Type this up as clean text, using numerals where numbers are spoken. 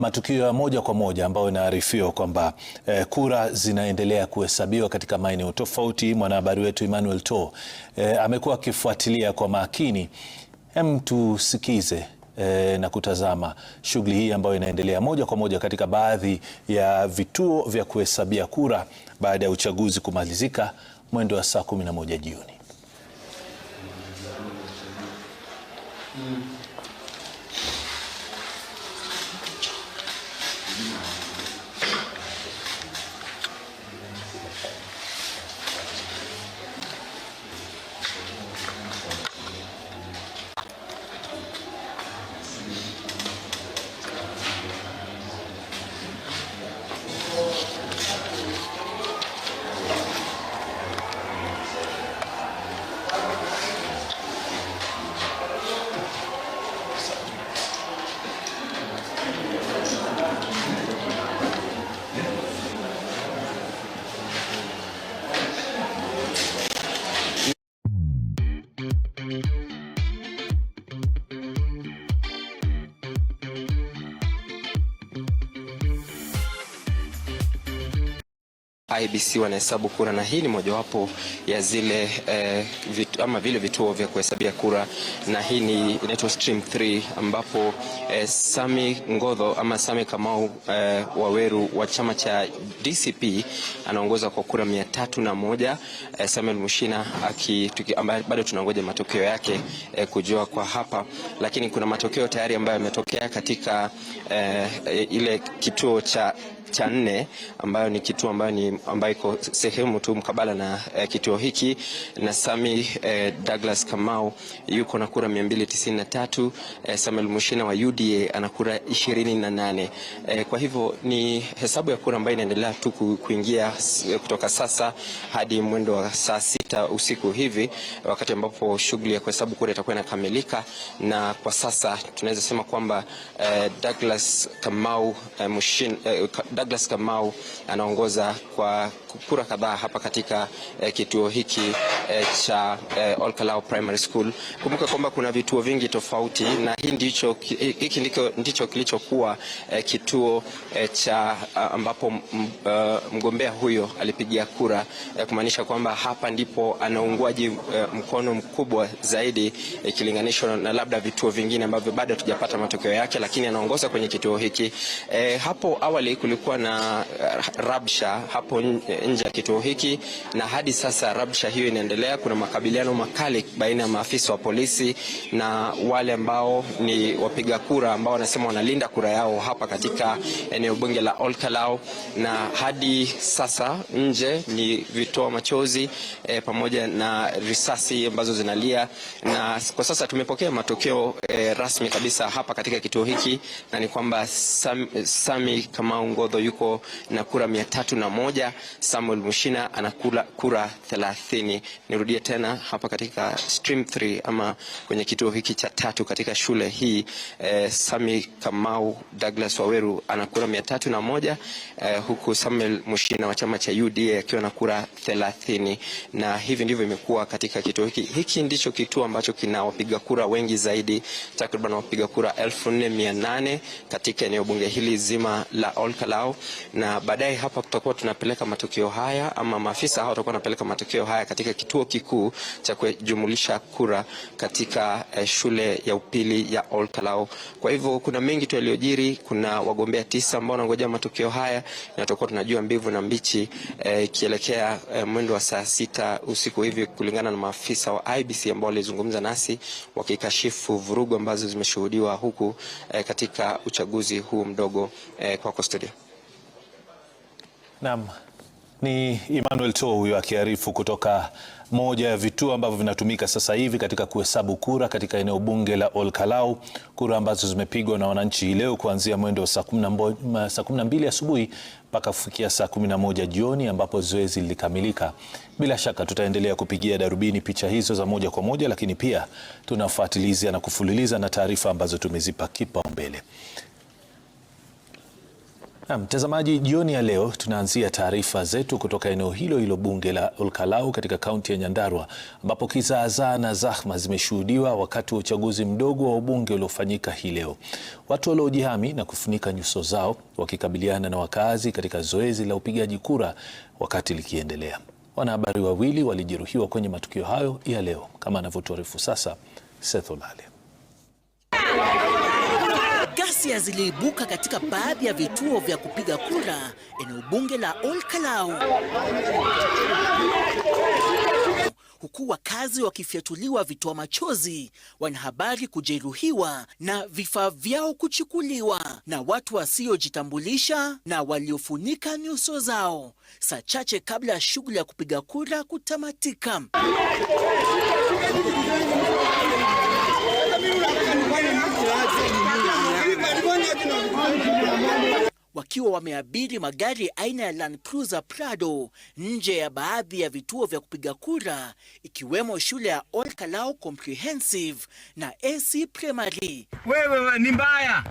Matukio ya moja kwa moja ambayo inaarifiwa kwamba kura zinaendelea kuhesabiwa katika maeneo tofauti. Mwanahabari wetu Emmanuel To amekuwa akifuatilia kwa makini. Hem, tusikize na kutazama shughuli hii ambayo inaendelea moja kwa moja katika baadhi ya vituo vya kuhesabia kura baada ya uchaguzi kumalizika mwendo wa saa 11 jioni. IEBC wanahesabu kura na hii ni mojawapo ya zile ama vile vituo vya kuhesabia kura, na hii ni inaitwa Stream 3 ambapo Sami Ngodho ama Sami Kamau Waweru wa chama cha DCP anaongoza kwa kura 301, Samuel Mushina ambaye bado tunangoja matokeo yake kujua kwa hapa, lakini kuna matokeo tayari ambayo yametokea katika ile kituo cha nne ambayo ni kituo ambayo iko sehemu tu mkabala na kituo hiki, na Sami Douglas Kamau yuko na kura 293, Samuel Mushina wa UDA ana kura 28. Kwa hivyo ni hesabu ya kura ambayo inaendelea tu kuingia kutoka sasa hadi mwendo wa saa 6 usiku hivi, wakati ambapo shughuli ya kuhesabu kura itakuwa inakamilika, na kwa sasa tunaweza sema kwamba Douglas Kamau Douglas Kamau anaongoza kwa kura kadhaa hapa katika kituo hiki cha Olkalou Primary School. Kumbuka kwamba kuna vituo vingi tofauti na hii hiki ndicho kilichokuwa kituo cha ambapo mgombea huyo alipigia kura, kumaanisha kwamba hapa ndipo anaungwaji mkono mkubwa zaidi ikilinganishwa na labda vituo vingine ambavyo bado hatujapata matokeo yake, lakini anaongoza kwenye kituo hiki. Hapo awali kulikuwa na rabsha hapo nje ya kituo hiki na hadi sasa rabsha hiyo inaendelea. Kuna makabiliano makali baina ya maafisa wa polisi na wale ambao ni wapiga kura ambao wanasema wanalinda kura yao hapa katika eneo bunge la Olkalou, na hadi sasa nje ni vitoa machozi pamoja na risasi ambazo zinalia, na kwa sasa tumepokea matokeo rasmi kabisa hapa katika kituo hiki, na ni kwamba Sami Kamau Ngodho yuko na kura 301, Samuel Mushina ana kura 30. Nirudie tena hapa katika stream 3 ama kwenye kituo hiki cha tatu katika shule hii Sami Kamau Douglas Waweru ana kura 301, huku Samuel Mushina wa chama cha UDA akiwa na kura 30. Na hivi ndivyo imekuwa katika kituo hiki. Hiki ndicho kituo ambacho kina wapiga kura wengi zaidi, takriban wapiga kura 4800 katika eneo bunge hili zima la Olkalou, na baadaye hapa tutakuwa tunapeleka matokeo haya ama maafisa hao watakuwa wanapeleka matokeo haya katika kituo kikuu cha kujumulisha kura katika shule ya upili ya Olkalou. Kwa hivyo kuna mengi tu yaliyojiri, kuna wagombea 9 ambao wanangojea matokeo haya na tutakuwa tunajua mbivu na mbichi ikielekea mwendo wa saa 6 usiku hivi, kulingana na maafisa wa IEBC ambao walizungumza nasi wakikashifu vurugu ambazo zimeshuhudiwa huku katika uchaguzi huu mdogo. Kwako studio. Naam, ni Emmanuel To huyo akiarifu kutoka moja ya vituo ambavyo vinatumika sasa hivi katika kuhesabu kura katika eneo bunge la Olkalou, kura ambazo zimepigwa na wananchi leo kuanzia mwendo wa saa 12 asubuhi mpaka kufikia saa 11 jioni ambapo zoezi lilikamilika. Bila shaka tutaendelea kupigia darubini picha hizo za moja kwa moja, lakini pia tunafuatilizia na kufululiza na taarifa ambazo tumezipa kipaumbele. Na mtazamaji, jioni ya leo tunaanzia taarifa zetu kutoka eneo hilo hilo bunge la Olkalou katika kaunti ya Nyandarua, ambapo kizaazaa na zahma zimeshuhudiwa wakati wa uchaguzi mdogo wa ubunge uliofanyika hii leo. Watu waliojihami na kufunika nyuso zao wakikabiliana na wakazi katika zoezi la upigaji kura wakati likiendelea. Wanahabari wawili walijeruhiwa kwenye matukio hayo ya leo, kama anavyotuarifu sasa Seth Olale. Ghasia ziliibuka katika baadhi ya vituo vya kupiga kura eneo bunge la Olkalou, huku wakazi wakifyatuliwa vitoa machozi, wanahabari kujeruhiwa na vifaa vyao kuchukuliwa na watu wasiojitambulisha na waliofunika nyuso zao, saa chache kabla ya shughuli ya kupiga kura kutamatika. Wakiwa wameabiri magari aina ya Land Cruiser Prado nje ya baadhi ya vituo vya kupiga kura ikiwemo shule ya Olkalou Comprehensive na AC Primary. Wewe ni mbaya,